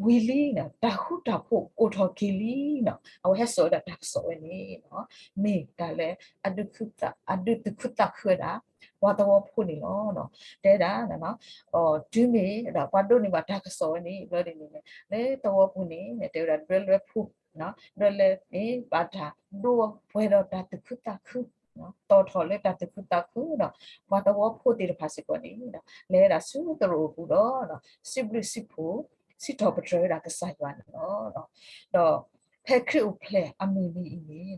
ဝံၤလံ တၢ်ဃူတၢ်ဖိးအိၣ်ထီၣ်က့ၤလံန့ၣ် အဝဲဟဲစိာ်ဝဲဒၣ်တၢ်ကစီၣ်ဝဲန့ၣ် မ့ၢ်တၢ်လၢ အဒုးသူၣ်ခုသးခုဝဲဒၣ် ပှၤသဝီဖိန့ၣ်လီၤ. တဲဒၣ် တုၤမ့ၢ်ဒီးပှၤဒိးန့ၢ်ဘၣ်တၢ်ကစီၣ်ဝဲန့ၣ် ဘျီဒ်န့ၣ်န့ၣ် လၢသဝီပူၤန့ၣ် တဲဝဲဒၣ် ဒွဲလွဲဖိ ဒွဲလွဲန့ၣ် ဘၣ်တၢ်ဒိပှဲၤဒီးတၢ်သူၣ်ခုသးခု တီၣ်ထီၣ်လၢတၢ်သူၣ်ခုသးခုဒီး ပှၤသဝီဖိသ့ၣ်တဖၣ်စ့ၢ်ကီးန့ၣ် လဲၤဝဲဒၣ်ဆူသရိာ်အပူၤဒီး စံးဘျုးစံးဖှိၣ် စံးထီၣ်ပတြၢၤဝဲဒၣ်ကစၢ်ယွၤန့ၣ်လီၤ. ဒီးဖဲခရံာ်အိၣ်ဖျဲၣ်အမုၢ်နံၤအံၤန့ၣ်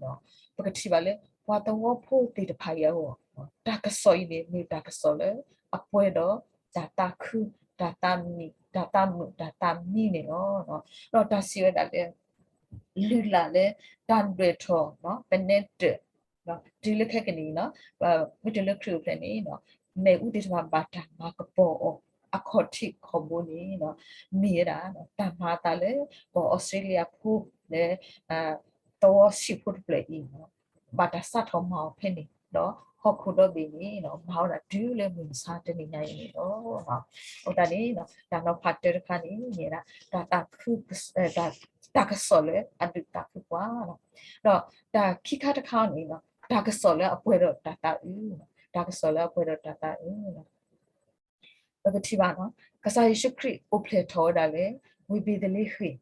ပကထံၣ်ဘၣ်လၢ ပှၤသဝီဖိသ့ၣ်တဖၣ်အံၤအဂီၢ် တၢ်ကစီၣ်အံၤန့ၣ် မ့ၢ်တၢ်ကစီၣ်လၢအပှဲၤဒီးတၢ်သးခု, တၢ်သးမံ, တၢ်သးမုာ်, တၢ်သးမံန့ၣ်လီၤ. ဒီးတၢ်စံးဝဲဒၣ်လၢ လုၢ်လၢ်လၢ တၢ်ဒွဲၣ်ထီၣ် ပနဲတၢၢ် တုၤလၢခဲကနံၣ်အံၤ မ့ၢ်တုၤလၢခရံာ်အိၣ်ဖျဲၣ်န့ၣ် မ့ၣ်အူသ့ၣ်တဖၣ်ဘၣ်တၢ်မၤကပီၤအီၤ အခီၣ်ထံးခီၣ်ဘိန့ၣ် မ့ၢ်ဝဲဒၣ် တၢ်မၤအသးလၢ ပှၤအီစထြ့လယါဖိလၢ သဝီဆံးဖိတဖျၢၣ်အံၤ ဘၣ်တၢ်စးထီၣ်မၤအီၤဖဲန့ၣ် ဒီးဟီၣ်ခိၣ်ဒီဘ့ၣ်န့ၣ် မၤဝဲဒၣ်တုၤလၢမုၢ်မဆါတနံၤညါအံၤန့ၣ်လီၤ. အဃိသတးန့ၣ် တၢ်နီၤဖးတၢတခါန့ၣ် မ့ၢ်ဝဲဒၣ် တၢ်သးခု တၢ်ကစီၣ်လၢအဒုးသးခုပှၤလီၤ. ဒီးတၢ်ခံခါတခါန့ၣ် တၢ်ကစီၣ်လၢအပှဲၤဒီးတၢ်သးအုး, တၢ်ကစီၣ်လၢအပှဲၤဒီးတၢ်သးအုး ပကထံၣ်ဘၣ် ကစၢ်ယ့ၣ်ၡူးခရံာ်အိၣ်ဖျဲၣ်ထီၣ်ဝဲဒၣ်လၢ ဝ့ၢ်ဘ့းသလ့ဃ့ၣ်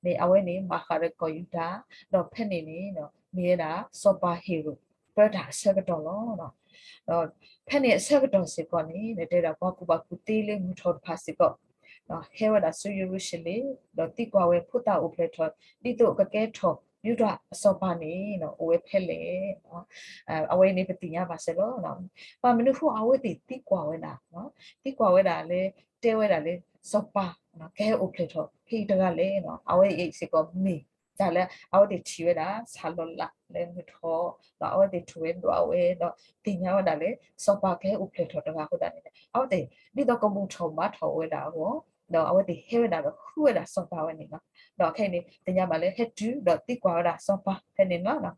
န့ၣ် အဝဲန့ၣ် ဘၣ်ဃးဒီးကီၢ်ယူဒၤ, ဒီးဖဲန့ၣ်န့ၣ် မ့ၢ်ဝဲဒၣ် စီၤပၤဟ့ၤရိာ် ပၢတၢ်အဆၢကတီၢ်လီၤ. ဒီးဖဲန့ၣ်အဆၢကတီၢ်စ့ၢ်ကီးန့ၣ် တဲဝဲဒၣ်ပှၤကူၣ်ဘၣ်ကူၣ်သ့လၢမုၢ်ထီၣ်တဖၣ်စ့ၢ်ကီး ဟဲဝဲဒၣ်ဆူယရူၤၡလ့ၣ် ဒီးသံကွၢ်ဝဲဖိသၣ်အိၣ်ဖျဲၣ်ထီၣ် ဒ်သိးကကဲထီၣ်ယူဒၤအစီၤပၤန့ၣ် အိၣ်ဝဲဖဲလဲၣ်. အဝဲအံၤန့ၣ်ပသ့ၣ်ညါဘၣ်စ့ၢ်လီၤ. ဘၣ်မနုၤဃိအဝဲသ့ၣ်သံကွၢ်ဝဲဒၣ်, သံကွၢ်ဝဲဒၣ်လၢ တဲဝဲဒၣ်လၢ စီၤပၤ ကဟဲအိၣ်ဖျဲၣ်ထီၣ်ဖဲအံၤတဂၤလဲၣ်. အဝဲအံၤစ့ၢ်ကီးမ့ၢ် တၢ်လၢအဝဲသ့ၣ်ထံၣ်ဝဲဒၣ် ဆၣ်လီၤလးလၢမုၢ်ထီၣ် ဒီးအဝဲသ့ၣ်ထံၣ်ဝဲဒွးဝဲဒီး သ့ၣ်ညါဝဲဒၣ်လၢ စီၤပၤကဟဲအိၣ်ဖျဲၣ်ထီၣ်တဂၤအဃိသတးန့ၣ် အဝဲသ့ၣ် ဒ်သိးကဘူၣ်ထီၣ်ဘါထီၣ်ဝဲဒၣ်အဂီၢ် ဒီးအဝဲသ့ၣ်ဟဲဝဲဒၣ်ဒီးဃုဝဲဒၣ်စီၤပၤဝဲန့ၣ်လီၤ. ဒီးခဲအံၤန့ၣ် သ့ၣ်ညါဘၣ်လၢဟဲတုၤဒီးသံကွၢ်ဝဲဒၣ်စီၤပၤဖဲန့ၣ်လီၤ.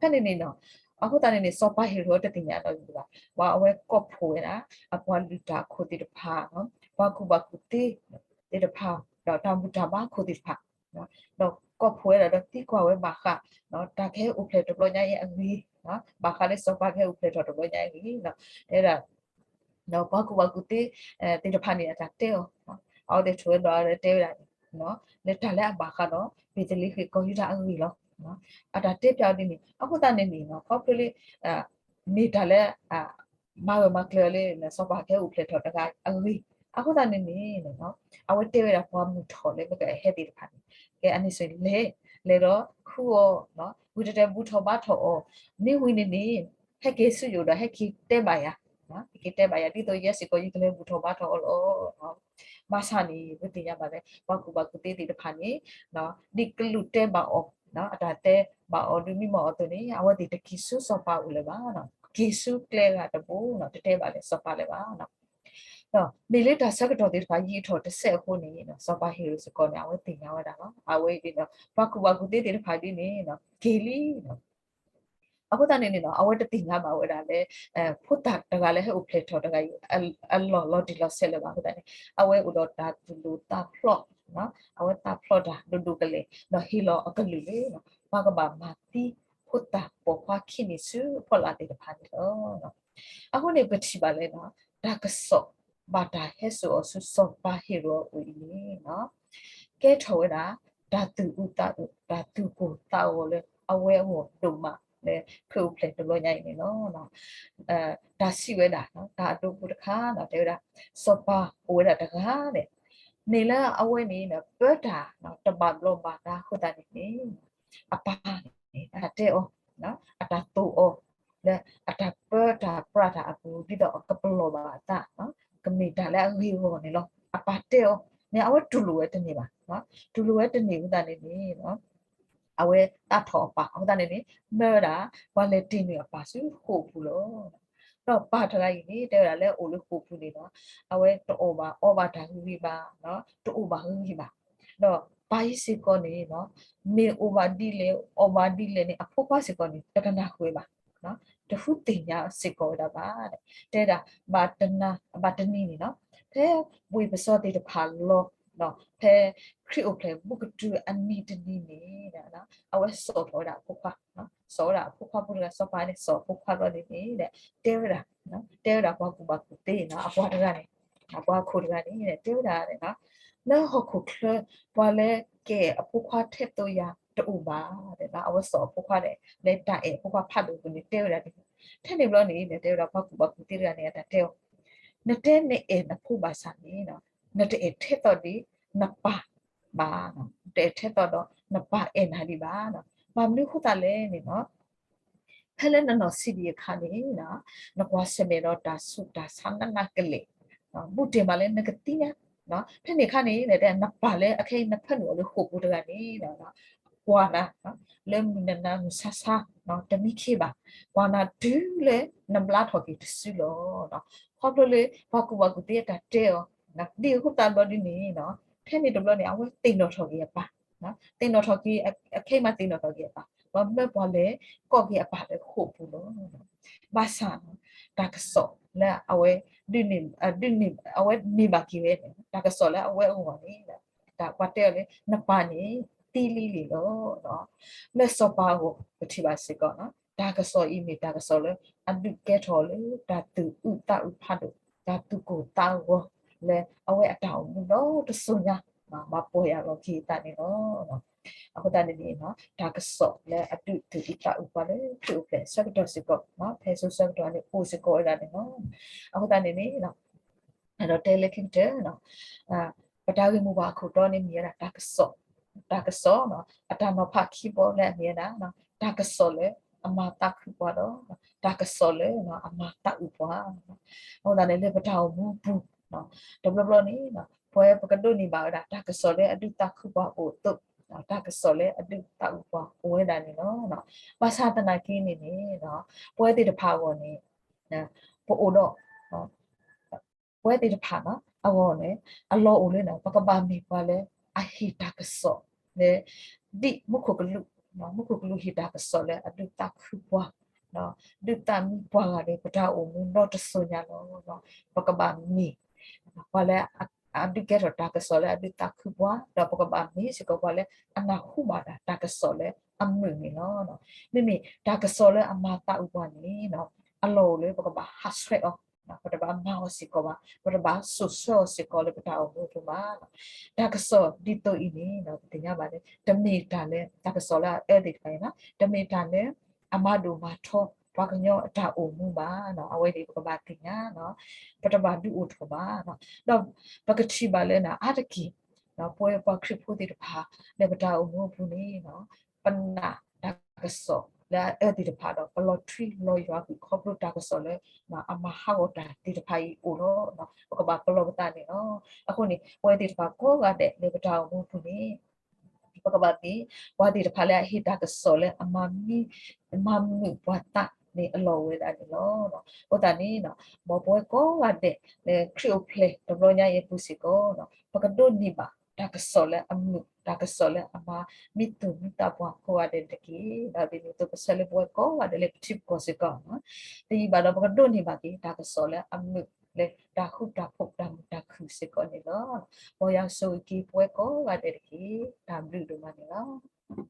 ဖဲန့ၣ်န့ၣ် အဃိသတးန့ၣ်န့ၣ် စီၤပၤဟ့ၤရိာ်တသ့ၣ်ညါဒီးဂ့ၤဘၣ်. ပှၤအဝဲကိးဖှိၣ်ဝဲဒၣ် အပှၤလုၢ်တၢ်အခိၣ်သ့ၣ်တဖၣ်, ပှၤကူၣ်ဘၣ်ကူၣ်သ့သ့ၣ်တဖၣ်, ဒီးတၢ်ဘူၣ်တၢ်ဘါအခိၣ်သ့ၣ်တဖၣ် ဒီးကိးဖှိၣ်ဝဲဒၣ်ဒီးသံကွၢ်ဝဲဘၣ်ဃး တၢ်ကဟဲအိၣ်ဖျဲၣ်တဘျီညါအံၤအဂ့ၢ်, ဘၣ်ဃးလၢစီၤပၤကဟဲအိၣ်ဖျဲၣ်ထီၣ်တဘျီညါအံၤအဂ့ၢ် တဲဝဲဒၣ် ဒီးပှၤကူၣ်ဘၣ်ကူၣ်သ့သ့ၣ်တဖၣ်န့ၣ် အတၢ်တဲအီၤ, အဝဲသ့ၣ်ထံၣ်ဝဲဒွးဝဲတဲဝဲဒၣ်န့ၣ် လၢတၢ်လၢအဘၣ်ဃးဒီး ဘ့းသလ့ဃ့ၣ်ကီၢ်ယူဒၤအဂ့ၢ်လီၤ. အတၢ်တဲပျးအီၤဒ်န့ၣ် အဃိသတးန့ၣ်န့ၣ် ခီဖျိလၢ မ့ၢ်တၢ်လၢ မၤဂၢၢ်မၤကျၢၤအီၤလၢ စီၤပၤကဟဲအိၣ်ဖျဲၣ်ထီၣ်တဂၤအဂ့ၢ်, အဃိသတးန့ၣ်န့ၣ် အဝဲတဲဝဲဒၣ်ပှၤဘူၣ်ထီၣ်လၢမ့ၢ်ကဟဲသ့ၣ်တဖၣ်န့ၣ် ကဲအန့ၣ်ဆိၣ် လဲၤ လဲၤဒီးဃုအီၤ, ဝံၤတတဲဘူၣ်ထီၣ်ဘါထီၣ်အီၤ, မ့ၢ်ဝံၤန့ၣ်န့ၣ် ဟဲက့ၤဆူယအိၣ်ဒီးဟဲက့ၤတဲဘၣ်ယၤ, ဟဲက့ၤတဲဘၣ်ယၤ ဒ်သိးယဲစ့ၢ်ကီးယကလဲၤဘူၣ်ထီၣ်ဘါထီၣ်အီၤလီၤ. ဘၣ်ဆၣ်န့ၣ် ပသ့ၣ်ညါဘၣ်လၢ ပှၤကူၣ်ဘၣ်ကူၣ်သ့သ့ၣ်တဖၣ်န့ၣ် ဒ်ကလူးတဲဘၣ်အီၤ, အတၢ်တဲဘၣ်အီၤဒုးမံမီၢ်အီၤအသိးန့ၣ် အဝဲသ့ၣ်တက့ၤဆူစီၤပၤအိၣ်လၢၤဘၣ်, က့ၤဆူကျဲဂၤတဘိ တတဲဘၣ်လၢစီၤပၤလၢၤဘၣ်. ဒီးမ့ၢ်လၢတၢ်ဆၢကတီၢ်သ့ၣ်တဖၣ်ယံာ်ထီၣ်တစဲးအဃိန့ၣ် စီၤပၤဟ့ၤရိာ်စ့ၢ်ကီးန့ၣ် အဝဲသ့ၣ်ညါဝဲဒၣ်လီၤ. အဝဲအံၤဒီး ပှၤကူၣ်ဘၣ်ကူၣ်သ့သ့ၣ်တဖၣ်ဒ်န့ၣ် က့ၤလံ အဃိသတးန့ၣ်န့ၣ် အဝဲတသ့ၣ်ညါဘၣ်ဝဲဒၣ်လၢ ဖိသၣ်တဂၤလၢဟဲအိၣ်ဖျဲၣ်ထီၣ်တဂၤအံၤ အလီၢ်လီၤတံၢ်လီၤဆဲးလၢၤဘၣ်အဃိသတးန့ၣ် အဝဲအိၣ်ဒီးတၢ်သူၣ်ဒိၣ်သးဖျိး အဝဲသးဖျိးတၢ်ဒိၣ်ဒိၣ်ကလဲာ် ဒီးဟ့ၣ်လီၤအကလုၢ်လၢ ပှၤကဘၣ်မၤသံဖိသၣ်ပိာ်ခွါခံနံၣ်ဆူအဖီလာ်သ့ၣ်တဖၣ်န့ၣ်လီၤ. အဃိန့ၣ် ပထံၣ်ဘၣ်လၢ တၢ်ကစီၣ်ဘၣ်တၢ်ဟဲစိာ်အီၤဆူစီၤပၤဟ့ရိၣ်အအိၣ်အံၤန့ၣ် ကဲထီၣ်ဝဲဒၣ် တၢ်သူၣ်အုးသးအုး တၢ်သူၣ်ကိၢ်သးဂီၤလၢ အဝဲအဂီၢ်ဒိၣ်မးလၢ ခရံာ်အိၣ်ဖျဲၣ်တဘျီညါအံၤန့ၣ်လီၤ. တၢ်စံးဝဲဒၣ် တၢ်အဒိဖိတခါ တဲဝဲဒၣ် စီၤပၤအိၣ်ဝဲဒၣ်တဂၤန့ၣ် မ့ၢ်လၢအဝဲန့ၣ် ပၢတၢ်တဘၣ်ဘျီဘၣ်ဒါအဃိသတးန့ၣ်န့ၣ် အပၢ်န့ၣ် အတၢ်တဲအီၤ အတၢ်သိၣ်အီၤ လၢအတၢ်ပၢတၢ်ပြးတၢ်အပူၤ ဒ်သိးအကပလီၢ်ဘၣ်အသး ကမ့ၢ်တၢ်လၢအဂ့ၤအဂီၢ်န့ၣ်လီၤ. အပၢ်တဲအီၤန့ၣ် အဝဲတူၢ်လိာ်ဝဲတန့ၢ်ဘၣ်. တူၢ်လိာ်ဝဲတန့ၢ်အဃိသတးန့ၣ်န့ၣ် အဝဲသးထီၣ်အပၢ်အဃိသတးန့ၣ်န့ၣ် မၢဝဲဒၣ် ပှၤလဲၤတ့ၢ်နုာ်အပၢ်ဆူဃိာ်ပူၤလီၤ. ဒီးပၢ်တဂၤအံၤန့ၣ် တဲဝဲဒၣ်လၢအအိၣ်လၢဃိာ်ပူၤန့ၣ်လီၤ အဝဲတအီၣ်ဘၣ်အီဘၣ်တၢ်ဂ့ၤဂ့ၤဘၣ် တအိၣ်ဘၣ်ဂ့ၤဂ့ၤဘၣ်. ဒီးပၢ်အံၤစ့ၢ်ကီးန့ၣ် မ့ၢ်အိၣ်ဘၣ်ဒ်လဲၣ် အီၣ်ဘၣ်ဒ်လဲၣ်န့ၣ် အဖိခွါစ့ၢ်ကီးန့ၣ် တကနၣ်ဃုာ်ဘၣ် တဃုသ့ၣ်ညါစ့ၢ်ကီးဝဲဒၣ်ဘၣ်. တဲဒၣ် ဘၣ်တနၤ ဘၣ်တနံၤန့ၣ်လီၤ ဖဲဝ့ၢ်ပစီသ့ၣ်တဖၣ်လီၤ ဖဲခရံာ်အိၣ်ဖျဲၣ်ဘူးကတုၤအနံၤတနံၤန့ၣ် အဝဲစိာ်ထီၣ်ဝဲဒၣ်အဖိခွါ စိာ်ဝဲဒၣ်အဖိခွါဖိတဂၤ စီၤပၤန့ၣ် စိာ်အဖိခွါဘျီန့ၣ်န့ၣ် တဲဝဲဒၣ် တဲဝဲဒၣ်ပှၤကူၣ်ဘၣ်ကူၣ်သ့န့ၣ် အပှၤတဂၤန့ၣ် အပှၤခိၣ်တဂၤန့ၣ် တဲဝဲဒၣ် လၢဟီၣ်ခိၣ်ချၢ ပှၤလၢကအဲၣ်အဖိခွါထဲသိးယၤတအိၣ်ဘၣ် အဝဲစိာ်အဖိခွါန့ၣ် လၢတၢ်အဲၣ်အဖိခွါဖးဒိၣ်ပူၤန့ၣ် တဲဝဲဒၣ် ထဲန့ၣ်ဘျီန့ၣ် တဲဝဲဒၣ်ပှၤကူၣ်ဘၣ်ကူၣ်သ့တဂၤန့ၣ် အတၢ်တဲအီၤ နတဲနအဲၣ်နဖိဘၣ်ဆၣ်န့ၣ် နတအဲၣ်ထဲသိးဒ်နပၢ်ဘၣ်, နတအဲၣ်ထဲသိးဒီးနပၢ်အဲၣ်နၤဒံးဘၣ်. ဘၣ်မနုၤအဃိသတးလဲၣ်န့ၣ် ဖဲလၢနနီၢ်ဆံးဒံးအခါန့ၣ် နကွၢ်ဆၢၣ်မဲာ်ဒီးတၢ်ဆူးတၢ်ဆါနးနးကလဲာ် ဘူးတ့ၢ်မးလၢနကသံညါ ဖဲန့ၣ်အခါန့ၣ် နပၢ်လၢအခဲအံၤနဖၢနုာ်အီၤလၢဃိာ်ပူၤတဂၤန့ၣ် ကွၢ်နၤ လၢမုၢ်နၤနၤမုၢ်ဆါဆါ တမံခ့ဘၣ်, ကွၢ်နၤတုၤလၢနဘျါထီၣ်က့ၤတစုလီၤ. ခီဖျိလၢပှၤကူၣ်ဘၣ်ကူၣ်သ့အတၢ်တဲအီၤ ဒ်အဃိသတးဘျီဒ်န့ၣ် ထဲန့ၣ်တဘျီန့ၣ် အဝဲသ့ၣ်နီၣ်ထီၣ်က့ၤအပၢ်, သ့ၣ်နီၣ်ထီၣ်က့ၤ အခဲအံၤမးသ့ၣ်နီၣ်ထီၣ်က့ၤအပၢ် ပှၤမၢပှၤလဲၤကိးက့ၤအပၢ်လၢဃိာ်ပူၤလီၤ. ဘၣ်ဆၣ် တၢ်ကစီၣ်လၢအဝဲ ဒုးန့ၢ် အဝဲန့ၢ်ဘၣ်က့ၤဝဲန့ၣ် တၢ်ကစီၣ်လၢအဝဲအဂီၢ်န့ၣ် တၢ်ပှၤတဲအီၤလၢ နပၢ်န့ၣ် သံလံလံလီၤ. လၢစီၤပၤအဂီၢ် ပထံၣ်ဘၣ်စ့ၢ်ကီး တၢ်ကစီၣ်အံၤမ့ၢ်တၢ်ကစီၣ်လၢ အဒုးကဲထီၣ်လၢတၢ်သူၣ်အုးသးအုးဖးဒိၣ် တၢ်သူၣ်ကိၢ်သးဂီၤ လၢအဝဲအတၢ်အိၣ်မူဒီတစိၤညါ ဘၣ်ပီၢ်ယၢ်လီၤက့ၤအသးန့ၣ်လီၤ. အဃိသတးန့ၣ်န့ၣ် တၢ်ကစီၣ်လၢအဒုးသူၣ်အုးသးအုးပှၤလၢခရံာ်အိၣ်ဖျဲၣ်အဆၢကတီၢ်စ့ၢ်ကီး ဖဲစိၤဆၢကတီၢ်န့ၣ် အိၣ်စ့ၢ်ကီးဝဲဒၣ်န့ၣ်လီၤ. အဃိသတးန့ၣ်န့ၣ် အဲၣ်ဒိးတဲလၢခံကတၢၢ် ပတၢ်ဂ့ၢ်မိၢ်ပှၢ်အခိၣ်တီန့ၣ်မ့ၢ်ဝဲဒၣ်တၢ်ကစီၣ်, တၢ်ကစီၣ် အတၢ်နီၤဖးခံဘီလၢအမ့ၢ်ဝဲဒၣ် တၢ်ကစီၣ်လၢအမၤသးခုပှၤဒီး တၢ်ကစီၣ်လၢအမၤသးအုးပှၤ. အဃိသတးန့ၣ် လၢပတၢ်အိၣ်မူအပူၤ တဘျီဘျီန့ၣ် ပဝဲပကဒိးန့ၢ်ဘၣ်ဝဲဒၣ် တၢ်ကစီၣ်လၢအဒုးသးခုပှၤအိၣ်အသိး တၢ်ကစီၣ်လၢအဒုးသးအုးပှၤအိၣ်ဝဲဒၣ်န့ၣ်လီၤ. ဘၣ်ဆၣ်သနာ်က့န့ၣ်န့ၣ် ပဝဲသ့ၣ်တဖၣ်အဂီၢ်န့ၣ် ပအိၣ်ဒီး ပဝဲသ့ၣ်တဖၣ်အဂီၢ်န့ၣ် အလီၢ်အိၣ်လၢ ပကဘၣ်မ့ၢ်ပှၤလၢအဟ့ၣ်တၢ်ကစီၣ်လၢ ဒ်မူခိၣ်ကလူး, မူခိၣ်ကလူးဟ့ၣ်တၢ်ကစီၣ်လၢအဒုးသးခုပှၤ, ဒုးသးမံပှၤဂၤဒီးပတၢ်အိၣ်မူဒီတစိၤညါလီၤ. ပကဘၣ်မ့ၢ် ပှၤလၢ အဒုးကဲထီၣ်တၢ်ကစီၣ်လၢအဒုးသးခုပှၤ ဒီးပကဘၣ်မ့ၢ်စ့ၢ်ကီးပှၤလၢအနၢ်ဟူဘၣ်ဒၣ်တၢ်ကစီၣ်လၢအမုာ်န့ၣ်လီၤ. မ့မ့ၢ်တၢ်ကစီၣ်လၢအမၤသးအုးပှၤန့ၣ် အလီၢ်အိၣ်လၢပကဘၣ်ဟးဆှဲးအီၤ, ပတဘၣ်မၤအီၤစ့ၢ်ကီးဘၣ်, ပတဘၣ်စိာ်ဆှၢအီၤစ့ၢ်ကီးလၢပတၢ်အိၣ်မူအပူၤဘၣ်. တၢ်ကစီၣ်ဒ်သိးအံၤန့ၣ် ပသ့ၣ်ညါဘၣ်လၢ တမ့ၢ်တၢ်လၢ တၢ်ကစီၣ်လၢအအၢသ့ၣ်တဖၣ်န့ၣ် တမ့ၢ်တၢ်လၢ အမၤဒိၣ်မၤထီပှၤကညီအတၢ်အိၣ်မူဘၣ်. အဝဲန့ၣ်ပကဘၣ်သ့ၣ်ညါ ပတဘၣ်ဒုးအိၣ်ထီၣ်ဘၣ်. ဒီးပကထံၣ်ဘၣ်လၢနၤ အါတက့ၢ် ပဝဲပှၤခရံာ်ဖိသ့ၣ်တဖၣ် လၢပတၢ်အိၣ်မူအပူၤန့ၣ် ပနာ်တၢ်ကစီၣ်လၢအအၢသ့ၣ်တဖၣ်ဒီး ပလီၤထွံလီၤယွၤကွံာ်ခီဖျိတၢ်ကစီၣ်လၢ အမၤဟးဂီၤတၢ်သ့ၣ်တဖၣ်အံၤအိၣ်လီၤ. ပကဘၣ်ပလီၢ်ပသးန့ၣ်လီၤ. အဃိန့ၣ် ပဝဲသ့ၣ်တဖၣ်ကိးဂၤဒဲးလၢပတၢ်အိၣ်မူအပူၤန့ၣ် ပကဘၣ်မ့ၢ် ပှၤသ့ၣ်တဖၣ်လၢအဟ့ၣ်တၢ်ကစီၣ်လၢအမၤမံ မၤမုာ်ပှၤသးန့ၣ်အလီၢ်အိၣ်ဝဲဒၣ်န့ၣ်လီၤ. အဃိသတးန့ၣ် မ်ပဝဲကိးဂၤဒဲး လၢခရံာ်အိၣ်ဖျဲၣ်တဘျီညါအံၤအပူၤစ့ၢ်ကီး ပကဒိးန့ၢ်ဘၣ်တၢ်ကစီၣ်လၢအမုာ် တၢ်ကစီၣ်လၢအမၤမံသူၣ်မံသးပှၤကိးဂၤဒဲးတက့ၢ်. ဒီးဒ်န့ၣ်အသိးပဆၢလၢပဝဲကိးဂၤဒဲးလၢပထံပကီၢ်စ့ၢ်ကီး တယံာ်ဘၣ်ဒီးပကဒိးန့ၢ်ဘၣ်က့ၤ တၢ်ကစီၣ်လၢအမုာ် လၢတၢ်ဃူတၢ်ဖိးတၢ်မုာ်တၢ်ခုၣ်စ့ၢ်ကီးန့ၣ်လီၤ. မ်ယွၤဆိၣ်ဂ့ၤက့ၤပဝဲကိးဂၤဒဲးတက့ၢ်. တၢ်ဘျုးဒိၣ်မးန့ၣ်လီၤ.